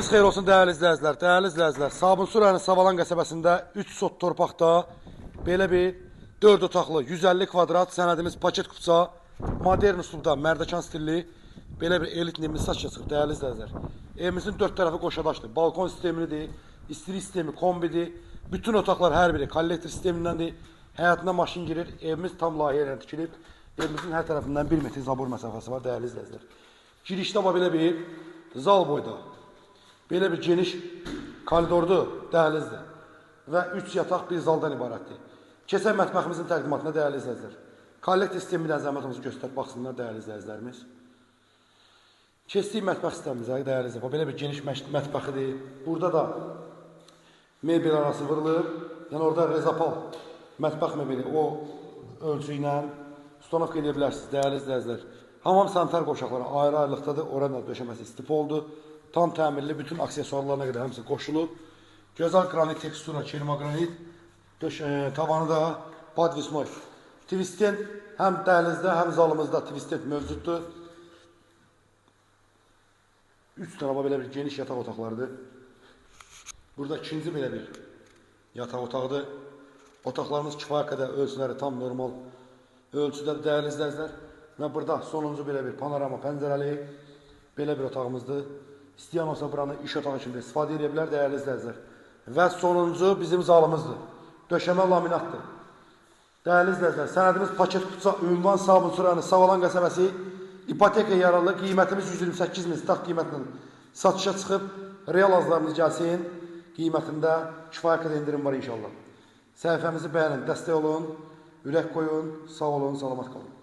Gününüz xeyir olsun dəyərli izləyicilər. Dəyərli izləyicilər, Sabunçu rayonu Savalan qəsəbəsində 3 sot torpaqda belə bir 4 otaqlı 150 kvadrat sənədimiz paket kupça, modern üslubda Mərdəkan stilli belə bir elit nemli satışa çıxıb dəyərli izləyicilər. Evimizin 4 tərəfi qoşadaşdır. Balkon sistemlidir, istilik sistemi kombidir. Bütün otaqlar hər biri kollektor sistemindəndir. Həyətinə maşın girir. Evimiz tam layihə ilə tikilib. Evimizin hər tərəfindən 1 metr zabor məsafəsi var dəyərli izləyicilər. Girişdə bax belə bir zal boyda belə bir geniş koridordur, dəhlizdir və 3 yataq bir zaldan ibarətdir. Keçək mətbəximizin təqdimatına dəyərli izləyicilər. Kollektor sistemindən zəhmət olmasa göstər, baxsınlar dəyərli izləyicilərimiz. Keçdik mətbəx sistemimizə dəyərli izləyicilər. Belə bir geniş mətbəxidir. Burada da mebel arası vurulub. Yəni orada rezapal mətbəx mebeli o ölçü ilə ustanovka edə bilərsiniz dəyərli izləyicilər. Hamam sanitar qovşaqları ayrı-ayrılıqdadır. Oranın da döşəməsi istif oldu. Tam təmirli, bütün aksesuarlarına qədər hamısı qoşulub. Gözəl qranit tekstura, kermaqranit, tavanı da podvisnoy. Twistent həm dəhlizdə, həm zalımızda twistent mövcuddur. 3 tarafa belə bir geniş yataq otaqlarıdır. Burada ikinci belə bir yataq otağıdır. Otaqlarımız kifayət qədər ölçüləri tam normal ölçüdədir dəyərli izləyicilər. Və burada sonuncu belə bir panorama pəncərəli belə bir otağımızdır. İstəyən olsa buranı iş otağı kimi istifadə edə bilər dəyərli izləyicilər. Və sonuncu bizim zalımızdır. Döşəmə laminatdır. Dəyərli izləyicilər, sənədimiz paket kupça, ünvan Sabunçu rayonu Savalan qəsəbəsi, ipoteka yararlı, qiymətimiz 128 min start qiymətlə satışa çıxıb. Real azlarımız gəlsin, qiymətində kifayət qədər endirim var inşallah. Səhifəmizi bəyənin, dəstək olun, ürək qoyun, sağ olun, salamat qalın.